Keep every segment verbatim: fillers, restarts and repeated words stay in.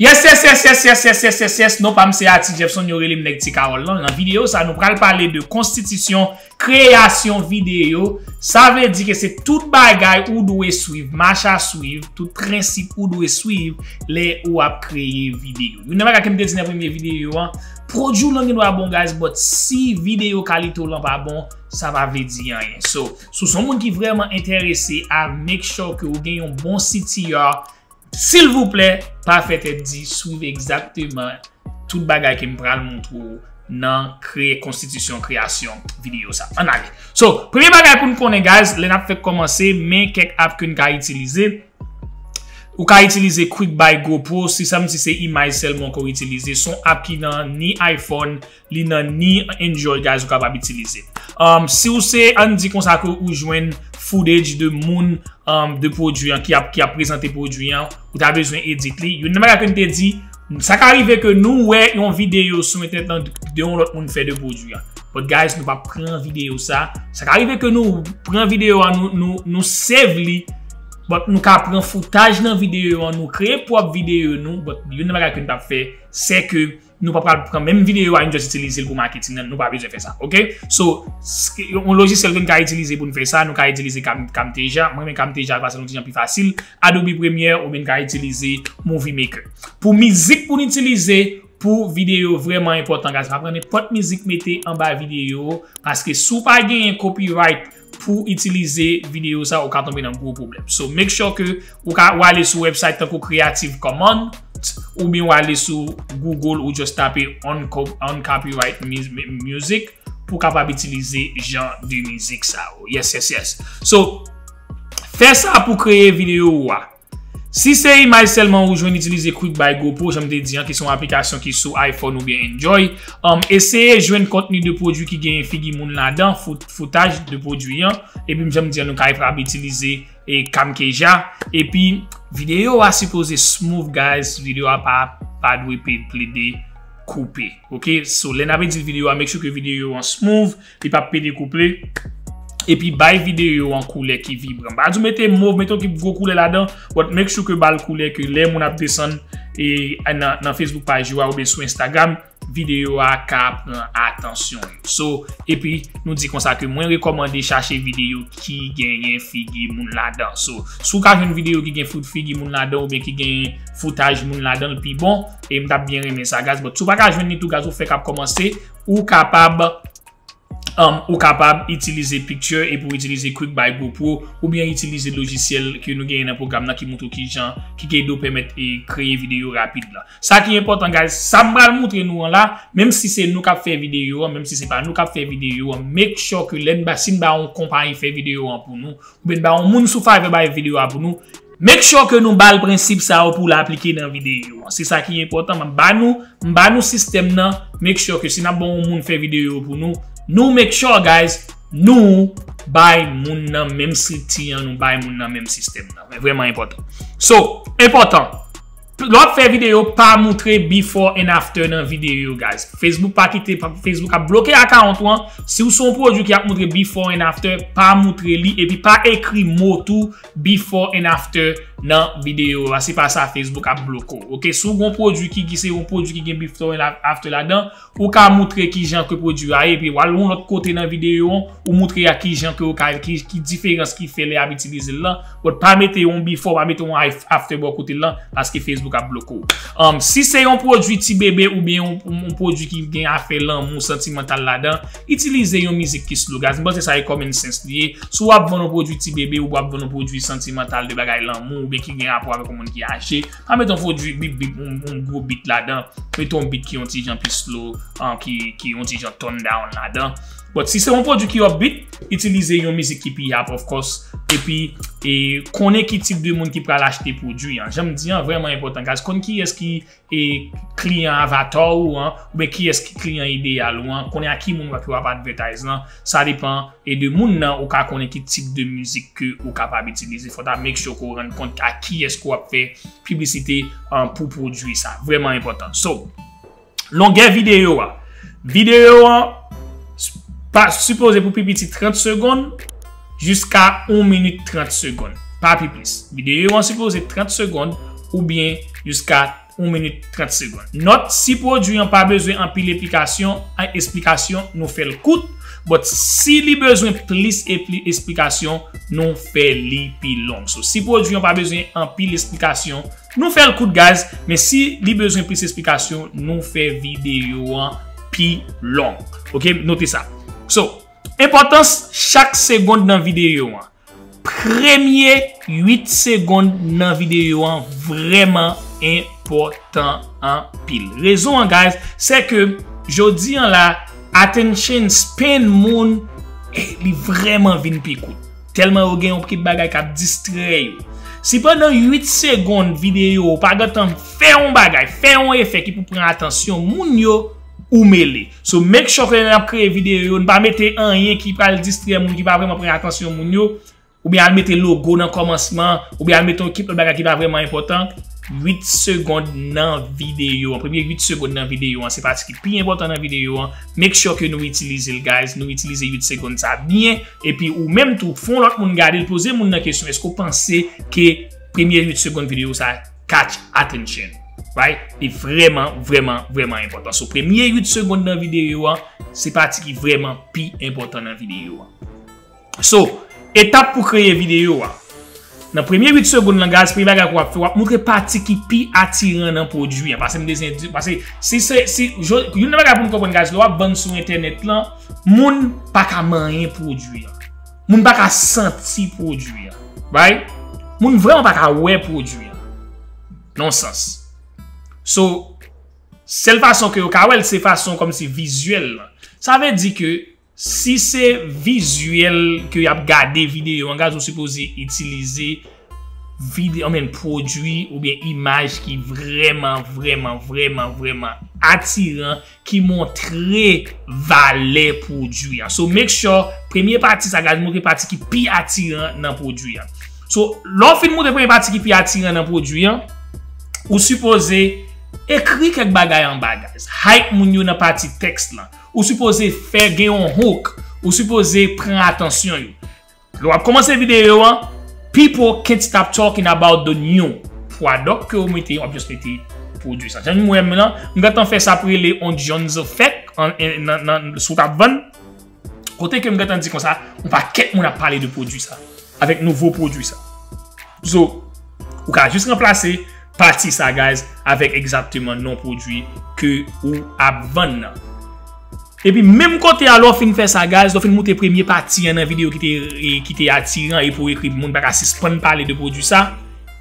Yes, yes, yes, yes, yes, yes, yes, yes, yes. Non pa m se Ati Jefferson, yo rele m Nèg Ti Kawòl lan. Nan videyo sa, nou pral pale de konstitisyon kreyasyon videyo. Sa vle di ke se tout bagay ou dwe swiv, mach a swiv, tout prensip ou dwe swiv lè ou ap kreye videyo. Youn nan bagay ke m te di nan premye videyo an, pwodui w lan gen dwa bon, guys, but si videyo kalite w lan pa bon, sa pa vle di anyen. So, si w se yon moun ki vrèman enterese a make sure ke ou gen yon bon C T R, silvouplè, pa fè tèt di, swiv egzakteman tout bagay ke m pral montre w nan kreye konstitisyon kreyasyon videyo sa. Ann ale. So, premye bagay pou n konnen, guys, lè n ap fèk kòmanse, men kèk app ke n ka itilize. Ou ka itilize Quick Buy GoPro, si sa m si se imaj sèlman ke w itilize. Se yon app ki nan ni iPhone, li nan ni Android, guys, ou kapab itilize. Um, si w se, ann di konsa ke ou jwenn footage de moun, um, de pwodui an, ki ap, ki ap prezante pwodui an, ou ta bezwen edit li. Youn nan bagay ke n te di, sa ka rive ke nou wè yon videyo sou entènèt lan de yon lòt moun fè de pwodui an. But guys, nou pa pran videyo sa. Sa ka rive ke nou pran videyo a, nou, nou, nou save li, but nou ka pran footage nan videyo an, nou kreye pwòp videyo nou, but youn nan bagay ke n p ap fè, se ke nou pa pral pran menm videyo a, nou just itilize l pou marketing nan, nou pa bezwen fè sa, ok? So, s- yon lojisyèl ke n ka itilize pou n fè sa, nou ka itilize Cam- Camtasia. Mwen renmen Camtasia paske l yon ti jan pi fasil. Adobe Premiere oubyen n ka itilize Movie Maker. Pou mizik pou n itilize pou videyo vrèman enpòtan, guys. Pa pran nenpòt mizik mete anba videyo, paske si w pa genyen copyright pou itilize videyo sa, ou ka tonbe nan gwo pwoblèm. So, make sure ke ou ka, ou ale sou website tankou Creative Commons, oubyen ou ale sou Google, ou just tape un, un copyright mu- music pou w kapab itilize jan de mizik sa yo. Yes, yes, yes. So, fè sa pou kreye videyo ou a. Si se imaj sèlman ou jwenn, itilize Quick Buy GoPro, jan m te di an, ki se yon aplikasyon ki sou iPhone oubyen Android. Um, eseye jwenn kontni de pwodui ki genyen figi moun ladan, fout- footage de pwodui an. Epi, jan m di an, nou ka kapab itilize e Camtasia. Epi, videyo a sipoze smooth, guys. Videyo a pa, pa dwe pe- plede koupe. Ok? So, lè n ap edit videyo a, make sure ke videyo an smooth, li pa plede koupe. Epi, bay videyo an koulè ki vibran. Pa di w mete mov, mete yon ki gwo koulè ladan, but make sure ke ba l koulè ke lè moun ap desann e nan, nan Facebook paj yo a oubyen sou Instagram, videyo a ka pran atansyon yo. So, epi, nou di konsa ke mwen rekòmande chache videyo ki genyen figi moun ladan. So, si w ka jwenn videyo ki gen fout figi moun ladan oubyen ki genyen footage moun ladan, l pi bon. E m t ap byen renmen sa, guys. But si w pa ka jwenn li tou, guys, ou fèk ap kòmanse, ou kapab, um, ou kapab itilize Picture epi w itilize Quick Buy GoPro oubyen itilize lojisyèl ke nou genyen nan pwogram nan ki montre w kijan, ki ede w pèmèt e kreye videyo rapid la. Sa ki enpòtan, guys, sa m pral montre nou an la, menm si se nou k ap fè videyo an, menm si se pa nou k ap fè videyo an, make sure ke lè n ba, si n ba yon konpayi fè videyo an pou nou, oubyen n ba yon moun sou Fiverr bay videyo a pou nou, make sure ke nou ba l prensip sa yo pou l aplike nan videyo an. Se sa ki enpòtan, m ba nou, m ba nou sistèm nan, make sure ke si n ap ba yon moun fè videyo pou nou, nou make sure, guys, nou bay moun nan menm estrikti an, nou bay moun nan menm sistèm nan. Men vrèman enpòtan. So, enpòtan. Lè w ap fè videyo, pa moutre before and after nan videyo yo, guys. Facebook pa kite, pa- Facebook ap bloke account ou an. Si w se yon pwodui ki ap moutre before and after, pa moutre li, epi pa ekri mo tou before and after nan videyo a. Se pa sa Facebook ap bloke w. Ok, si w gen yon pwodui ki, ki se yon pwodui ki gen before and af- after ladan, ou ka moutre kijan ke pwodui a ye, epi w al yon lòt kote nan videyo an, ou moutre a kijan ke ou ka, ki, ki diferans ki fè lè y ap itilize l lan. But pa mete yon before, pa mete yon af- after bò kote l lan, paske Facebook ap bloke w. Um, si se yon pwodui ti bebe oubyen yon, yon, yon pwodui ki gen afè lanmou santimantal ladan, itilize yon mizik ki slow, guys. M panse sa e common sense li ye. Si w ap vann yon pwodui ti bebe ou w ap vann yon pwodui santimantal de bagay lanmou oubyen ki gen rapò avèk yon moun ki aje, pa mete yon pwodui bip bip, yon, yon gwo beat ladan. Mete yon beat ki yon ti jan pi slow, an, ki, ki yon ti jan tone down ladan. But si se yon pwodui ki upbeat, itilize yon mizik ki pi up, of course. Epi, e, konnen ki tip de moun ki pral achte pwodui an. Jan m di an, vrèman enpòtan, guys. Konn kiyès ki, e, kliyan avatar ou an, oubyen kiyès ki kliyan ideyal ou an. Konnen a ki moun w ap, w ap advertise lan. Sa depan, e, de moun nan, ou ka konnen ki tip de mizik ke ou kapab itilize. Fò w ta make sure ke w rann kont a kiyès ke w ap fè piblisite, an, pou pwodui sa. Vrèman enpòtan. So, longè videyo a. Videyo an s- pa sipoze pou pi piti trant segonn jiska yon minit trant segonn. Pa pi plis. Videyo an sipoze trant segonn oubyen jiska yon minit trant segonn. Nòt, si pwodui an pa bezwen anpil eplikasyon, an esplikasyon, nou fè l kout. But si li bezwen plis epli-, esplikasyon, nou fè li pi long. So, si pwodui an pa bezwen anpil esplikasyon, nou fè l kout, guys. Men si li bezwen plis esplikasyon, nou fè videyo an pi long. Ok, note sa. So, enpòtans chak segonn nan videyo an. Premye uit segonn nan videyo an vrèman enpòtan anpil. Rezon an, guys, se ke jodi an la, attention span moun, eh, li vrèman vin pi kout. Tèlman yo gen yon kit bagay k ap distrè yo. Si pandan uit segonn videyo ou pa gentan fè yon bagay, fè yon efè ki pou pran atansyon moun yo, ou mele. So, make sure ke lè n ap kreye videyo yo, n pa mete anyen ki pral distrè moun, ki pa vrèman pran atansyon moun yo, oubyen al mete logo nan kòmansman, oubyen al mete yon kit lòt bagay ki pa vrèman enpòtan. Uit segonn nan videyo an, premye uit segonn nan videyo an, se pati ki pi enpòtan nan videyo an. Make sure ke nou itilize l, guys. Nou itilize uit segonn sa byen. Epi ou menm tou, fè yon lòt moun gade l, poze moun nan kesyon, èske w panse ke premye uit segonn videyo sa catch attention? Right? Li vrèman, vrèman, vrèman enpòtan. So, premye uit segonn nan videyo an, se pati ki vrèman pi enpòtan nan videyo an. So, etap pou kreye videyo a. Nan premye uit segonn lan, guys, premye bagay ke w ap fè, w ap montre pati ki pi atiran nan pwodui an. Paske m dezen di, paske si se, si, jo-, youn nan bagay pou n konprann, guys, lè w ap vann sou entènèt lan, moun pa ka manyen pwodui an. Moun pa ka santi pwodui an. Right? Moun vrèman pa ka wè pwodui an. Non sans. So, sèl fason ke yo ka wè l, se fason kòmsi vizyèl lan. Sa vle di ke si se vizyèl ke y ap gade videyo an, guys, ou sipoze itilize vide-, I mean, pwodui oubyen imaj ki vrèman, vrèman, vrèman, vrèman atiran, ki montre valè pwodui an. So, make sure, premye pati sa, guys, montre pati ki pi atiran nan pwodui an. So, lè w fin montre premye pati ki pi atiran nan pwodui an, ou sipoze ekri kèk bagay anba, guys. Hype moun yo nan pati tèks lan. Ou sipoze fè gen yon hook. Ou sipoze pran atansyon yo. Lè w ap kòmanse videyo an, people can't stop talking about the new product ke w mete, w ap just mete pwodui sa. Jan nou wè m lan, m gentan fè sa pou rele on Jones Effect an, an, nan, nan, sou t ap vann. Kote ke m gentan di konsa, yon pakèt moun ap pale de pwodui sa. Avèk nouvo pwodui sa. So, ou ka jis ranplase pati sa, guys, avèk egzakteman non pwodui ke ou ap vann nan. Epi menm kote a, lè w fin fè sa, guys, lè w fin moute premye pati an nan videyo ki te, e, ki te atiran epi w ekri moun pa ka sispann pale de pwodui sa,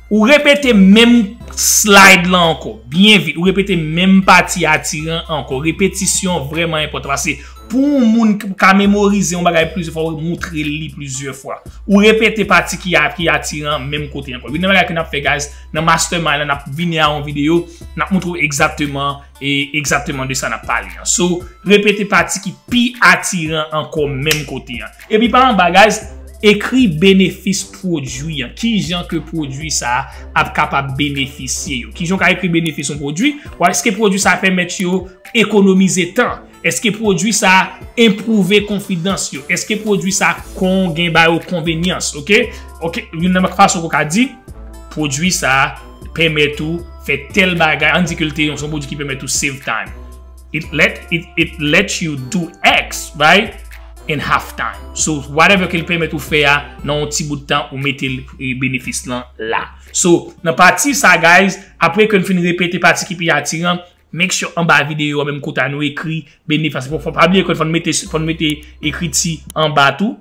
ou repete menm slide lan ankò, byen vit, ou repete menm pati atiran ankò. Repetisyon vrèman enpòtan, paske pou yon moun k-, ka memorize yon bagay plizyè fwa, ou montre l li plizyè fwa. Ou repete pati ki a-, ki atiran menm kote ankò. Youn nan bagay ke n ap fè, guys, nan Mastermind lan, n ap vini a yon videyo, n ap montre w egzakteman, e egzakteman de sa n ap pale an. So, repete pati ki pi atiran ankò menm kote an. Epi pa anba, guys, ekri benefis pwodui an. Kijan ke pwodui sa a ap kapab benefisye yo? Kijan w ka ekri benefis yon pwodui? Èske pwodui sa a pèmèt yo ekonomize tan? Èske pwodui sa a enpwouve konfidans yo? Èske pwodui sa a kon-, gen ba yo konvenyans? Ok? Ok, youn nan fason ke w ka di, pwodui sa a pèmèt ou fè tèl bagay, ann di ke l te yon, se yon pwodui ki pèmèt ou save time. It let, it, it let you do X, right? In half time. So, whatever ke l pèmèt ou fè a, nan yon ti bout tan, ou mete l, e, benefis lan la. So, nan pati sa, guys, apre ke n fin repete pati ki pi atiran, make sure anba videyo a menm kote a nou ekri benefis. Fò, fò pa bliye ke fò n mete, fò n mete ekriti anba tou,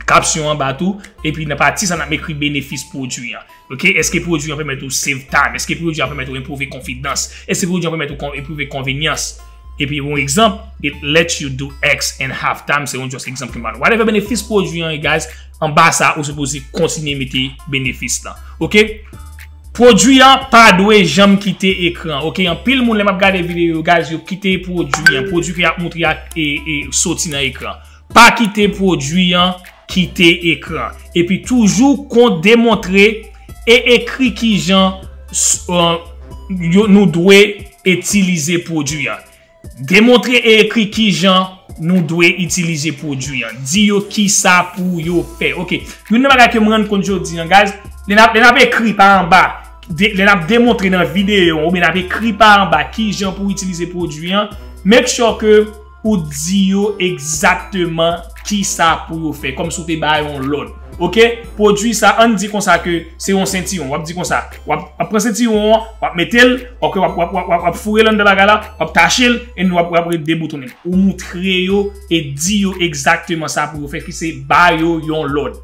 kapsyon anba tou, epi nan pati sa n ap ekri benefis pwodui an. Ok? Èske pwodui an pèmèt ou save time? Èske pwodui an pèmèt ou enpwouve konfidans? Èske pwodui an pèmèt ou kon-, enpwouve konvenyans? Epi yon egzanp, it lets you do X in half time, se yon just egzanp ke m ba nou. Whatever benefis pwodui an ye, guys, anba sa, ou sipoze kontinye mete benefis lan. Ok? Pwodui an pa dwe janm kite ekran. Ok, anpil moun lè m ap gade videyo yo, guys, yo kite pwodui an. Pwodui ke y ap montre a, e, e, soti nan ekran. Pa kite pwodui an kite ekran. Epi toujou kon demontre e ekri kijan s-, euh, yo, nou dwe itilize pwodui an. Demontre e ekri kijan nou dwe itilize pwodui an. Di yo kisa pou yo fè. Ok. Youn nan bagay ke m rann kont jodi an, guys, lè n ap, lè n ap ekri pa anba, de, lè n ap demontre nan videyo oubyen n ap ekri pa anba kijan pou itilize pwodui an, make sure ke ou di yo egzakteman kisa pou yo fè, kòmsi w te ba yo yon lòd. Oke? Pwodui sa, ann di konsa ke se yon sentiwon. W ap di konsa, w ap, w ap pran sentiwon an, w ap mete l, oke, w ap, w ap, w ap, w ap, w ap foure l anndan bagay la, w ap tache l, e w ap, w ap ret deboutounen l. Ou moutre yo e di yo egzakteman sa pou yo fè, ki se ba yo yon lòd.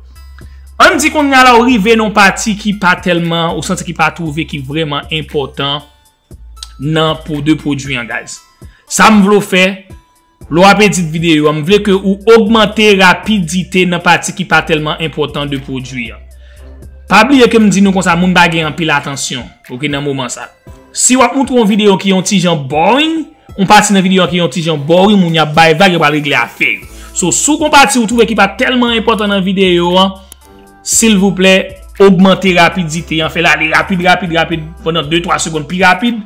Ann di kounye a la, ou rive nan yon pati ki pa tèlman, ou santi ki pa twouve ki vrèman enpòtan nan po de pwodui an, guys. Sa m vle w fè, lè w ap edit videyo a, m vle ke ou ogmante rapidite nan pati ki pa tèlman enpòtan de pwodui an. Pa bliye ke m di nou konsa, moun pa gen anpil atansyon, oke, nan moman sa. Si w ap moutre yon videyo ki yon ti jan boring, yon pati nan videyo an ki yon ti jan boring, moun y ap bay vag, yo pral regle afè yo. So, si w gon pati ou twouve ki pa tèlman enpòtan nan videyo an, silvouplè, ogmante rapidite an, fè l ale rapid, rapid, rapid, pandan de, twa segonn pi rapid,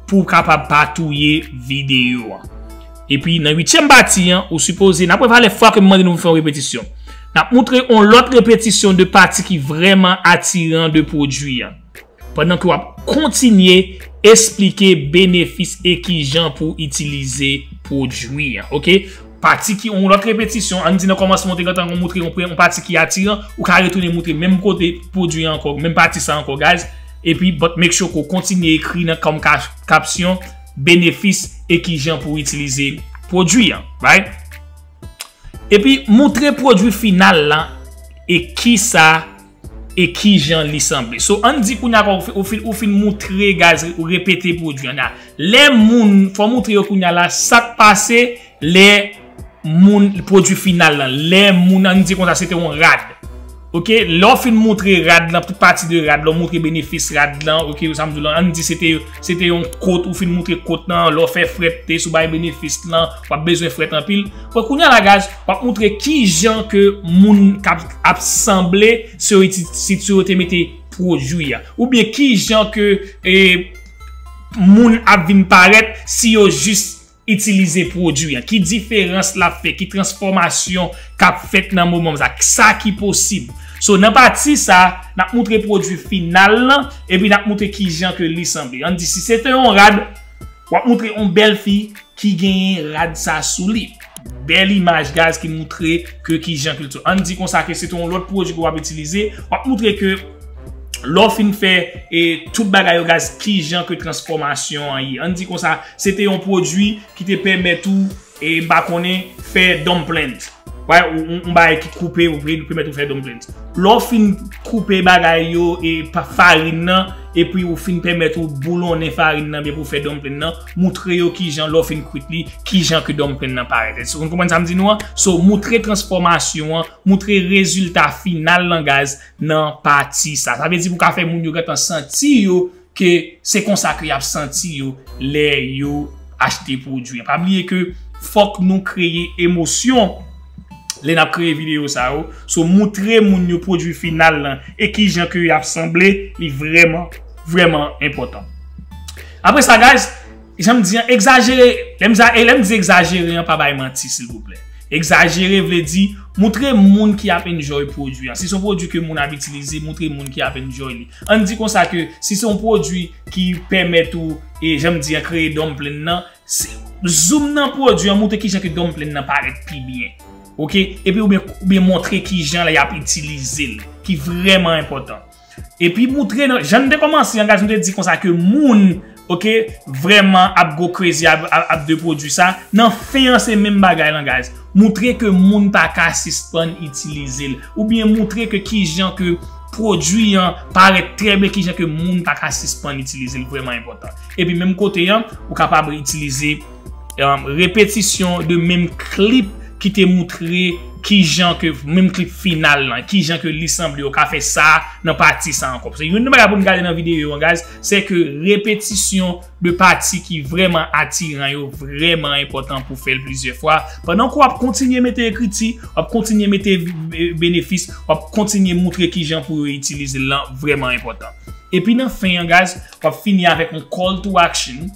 pou w kapab pa touye videyo an. Epi, nan uityèm pati an, ou sipoze, n ap wè valè fwa ke m mande nou fè yon repetisyon. N ap moutre yon lòt repetisyon de pati ki vrèman atiran de pwodui an. Pandan ke w ap kontinye esplike benefis e kijan pou w itilize pwodui an, oke? Pati ki, yon lòt repetisyon, ann di nan kòmansman, w te gentan moutre yon, yon pati ki atiran, ou ka retounen moutre menm kote pwodui an ankò, menm pati sa ankò, guys. Epi, but make sure ke w kontinye ekri nan kòm ka-, kapsyon, benefis e kijan pou w itilize pwodui an, right? Epi, moutre pwodui final lan e kisa e kijan li sanble. So, ann di kounye a, ou fin, ou fin, ou fin moutre, guys, ou repete pwodui an la. Lè moun, fò moutre yo kounye a la, sa k pase lè moun, pwodui final lan, lè moun, ann di konsa, se te yon rad. Oke, lè w fin moutre rad lan, tout pati de rad lan, w moutre benefis rad lan, oke, sa m di w lan, ann di se te, se te yon kot, ou fin moutre kot lan, lè w fè frèt, te sou bay benefis lan, w ap bezwen frèt anpil. Bon, kounye a la, guys, w ap moutre kijan ke moun k ap, ap sanble si yo iti-, si, si yo te mete pwodui a. Oubyen kijan ke, e, moun ap vin parèt si yo jis itilize pwodui an. Ki diferans l ap fè? Ki transfòmasyon k ap fèt nan moman sa? Sa ki posib? So, nan pati sa, n ap moutre pwodui final lan, epi n ap moutre kijan ke li sanble. Ann di, si se te yon rad, w ap moutre yon bèl fi ki genyen rad sa sou li. Bèl imaj, guys, ki moutre ke kijan ke l sou. Ann di konsa ke se te yon lòt pwodui ke w ap itilize, w ap moutre ke lè w fin fè, e, tout bagay yo, guys, kijan ke transfòmasyon an ye. Ann di konsa, se te yon pwodui ki te pèmèt ou, e, m pa konnen, fè dumplings. Wè, ou, ou, ou bagay ki koupe, ou pe-, pèmèt ou fè dumplings. Lè w fin koupe bagay yo, e, pa farin nan, epi ou fin pèmèt ou boulonnen farin nan byen pou fè dumpling nan, moutre yo kijan lè w fin kwit li, kijan ke dumpling nan parèt. Èske w konprann sa m di nou an? So, moutre transfòmasyon an, moutre rezilta final lan, guys, nan pati sa. Sa vle di pou ka fè moun yo gentan santi yo ke se konsa ke y ap santi yo lè yo achte pwodui an. Pa bliye ke fòk nou kreye emosyon lè n ap kreye videyo sa yo. So, moutre moun yo pwodui final lan e kijan ke y ap sanble, li vrèman, vrèman enpòtan. Apre sa, guys, jan m di an, egzajere, lè m za-, e lè m di egzajere an, pa bay manti, silvouplè. Egzajere vle di, moutre moun ki ap enjoy pwodui an. Si se yon pwodui ke moun ap itilize, moutre moun ki ap enjoy li. Ann di konsa ke si se yon pwodui ki pèmèt ou, e jan m di an, kreye dumpling nan, se, zoom nan pwodui an, moutre kijan ke dumpling nan parèt pi byen. Oke? Epi oubyen, oubyen montre kijan y ap itilize l, ki vrèman enpòtan. Epi moutre nan, jan n te kòmanse an, guys, nou te di konsa ke moun, oke, vrèman ap go crazy ap, ap, ap de pwodui sa. Nan fen an, se menm bagay lan, guys. Moutre ke moun pa ka sispann itilize l. Oubyen moutre ke kijan ke pwodui an parèt trè byen, kijan ke moun pa ka sispann itilize l, vrèman enpòtan. Epi menm kote an, ou kapab itilize, um, repetisyon de menm klip ki te moutre kijan ke, menm klip final lan, kijan ke li sanble, ou ka fè sa nan pati sa ankò. Paske youn nan bagay pou n gade nan videyo an, guys, se ke repetisyon de pati ki vrèman atiran yo vrèman enpòtan pou fè l plizyè fwa. Pandan ke w ap kontinye mete ekriti, w ap kontinye mete, e, benefis, w ap kontinye moutre kijan pou yo itilize l lan vrèman enpòtan. Epi nan fen an, guys, w ap fini avèk yon call to action.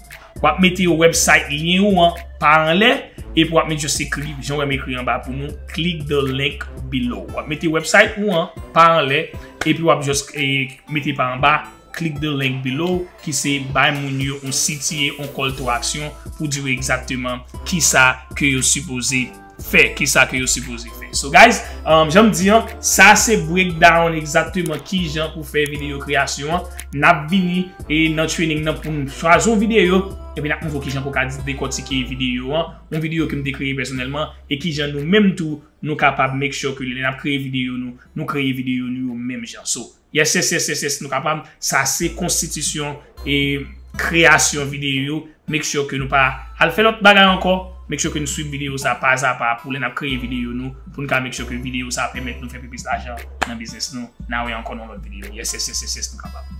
W ap mete website lyen ou an pa anlè, epi w ap mete just ekri, jan w wè m ekri anba pou nou, click the link below. W ap mete website ou an pa anlè, epi w ap just, e, mete pa anba, click the link below, ki se bay moun yo yon C T A, yon call to action, pou di yo egzakteman kisa ke yo sipoze fè, kisa ke yo sipoze fè. So guys, um, jan m di an, sa se breakdown egzakteman kijan pou fè videyo kreyasyon an. N ap vini e nan training nan pou n chwazi yon videyo, epi n ap montre w kijan pou w ka dekòtike videyo an, yon videyo ke m te kreye pèsonèlman, e kijan nou menm tou, nou kapab make sure ke lè n ap kreye videyo nou, nou kreye videyo nou yo menm jan. So, yes, yes, yes, yes, yes, nou kapab. Sa se konstitisyon e kreyasyon videyo yo. Make sure ke nou pa al fè lòt bagay ankò. Make sure ke nou swiv videyo sa pa a pa pou lè n ap kreye videyo nou, pou n ka make sure ke videyo sa pèmèt nou fè pi plis lajan nan biznis nou. N a wè ankò nan lòt videyo. Yes, yes, yes, yes, yes, nou kapab.